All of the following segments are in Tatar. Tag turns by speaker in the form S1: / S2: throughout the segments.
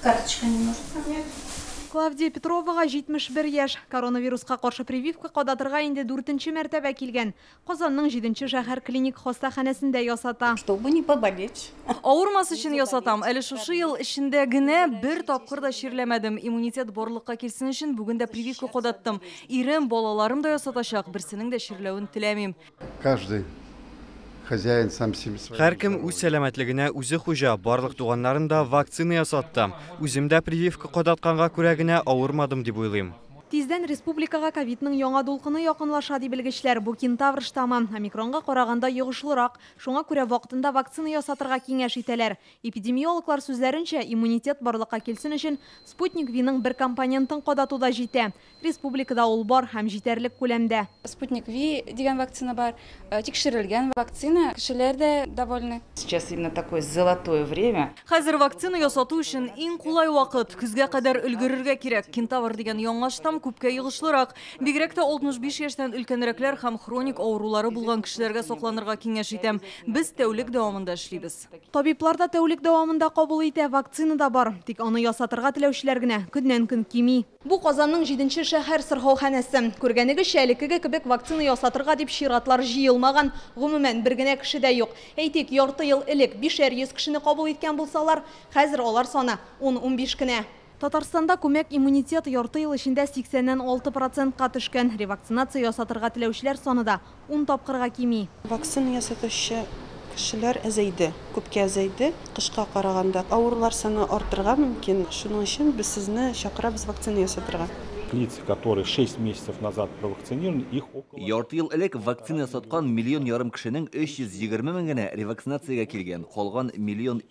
S1: Карточка не нужна? Нет.
S2: Клавдия Петровага 71 яшь. Коронавируска каршы прививка кадатырга инде дүртенче мәртәбә килгән. Казанның 7 шәһәр клиник хастаханәсендә ясата.
S1: Чтобы не поболеть.
S3: Авырмас өчен ясатам. Әле шушы ел эчендә генә бер тапкыр да чирләмәдем. Иммунитет барлыкка килсен өчен бүген дә прививка кадаттым. Ирем, балаларым да ясатачак. Берсенең дә чирләвен теләмим.
S4: Каждый хозяин сам себе своим
S5: Һәркем үз сәламәтлегенә үзе хуҗа. Барлык туганнарым да вакцина ясатты. Үзем дә прививка кадатканга күрә генә авырмадым дип уйлыйм.
S2: Тиздән республикага ковидның яңа дулкыны якынлаша, ди белгечләр. Бу кентавр штаммы омикронга караганда йогышлырак. Шуңа күрә вакытында вакцина ясатырга киңәш итәләр. Эпидемиологлар сүзләренчә, иммунитет барлыкка килсен өчен Спутник V-ның бер компонентын кадату да җитә. Республикада ул бар һәм җитәрлек күләмдә.
S6: Спутник V дигән вакцина бар, тикшерелгән вакцина, кешеләр дә довольны.
S7: Сейчас именно такое золотое время.
S3: Хәзер вакцина ясату өчен иң кулай вакыт. Көзгә кадәр өлгерергә кирәк. Кентавр дигән яңа штамм күпкә йогышлырак. Бигрәк тә 65 яшьтән өлкәнрәкләр һәм хроник авырулары булган кешеләргә сакланырга киңәш итәм. Без тәүлек дәвамында эшлибез.
S2: Табиблар да тәүлек дәвамында кабул итә, вакцина да бар. Тик аны ясатырга теләүчеләр генә көннән-көн кими. Бу Казанның 7 шәһәр сырхауханәсе. Күргәнегезчә, элеккеге кебек вакцина ясатырга дип чиратлар җыелмаган. Гомумән, бер генә кеше дә юк. Әйтик, ярты ел элек 500 кешене кабул иткән булсалар, хәзер алар саны 10-15 кенә. Татарстанда күмәк иммунитет ярты ел эчендә 86%-ка төшкән. Ревакцинация ясатырга теләүчеләр саны да 10 тапкырга кими.
S8: Вакцина ясатучы кешеләр әзәйде, күпкә әзәйде. Кышка караганда авырулар саны артырга мөмкин. Шуның өчен без сезне чакырабыз вакцина ясатырга.
S9: Лиц, которые 6 месяцев назад провакцинированы, их около...
S10: Ярты ел элек вакцина ясаткан 1,5 миллион кешенең 320 мең генә ревакцинациягә килгән, калган 1,2 миллион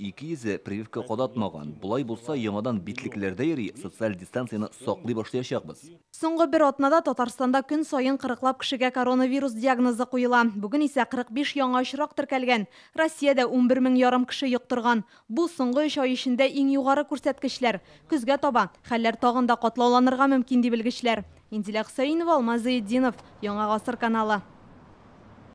S10: прививка кадатмаган. Болай булса, яңадан битлекләрдә йөри, социаль дистанцияне саклый башлаячакбыз.
S2: Соңгы бер атнада Татарстанда көн саен 40лап кешегә коронавирус диагнозы куела. Бүген исә 45 яңа очрак теркәлгән. Россиядә 11,5 мең кеше йоктырган. Бу соңгы 3 ай эчендә иң югары күрсәткечләр. Көзгә таба хәлләр тагын да катлауланырга мөмкин, ди белгечләр. Инзилә Хөсәенова, Алмаз Зыятдинов, Яңа Гасыр каналы.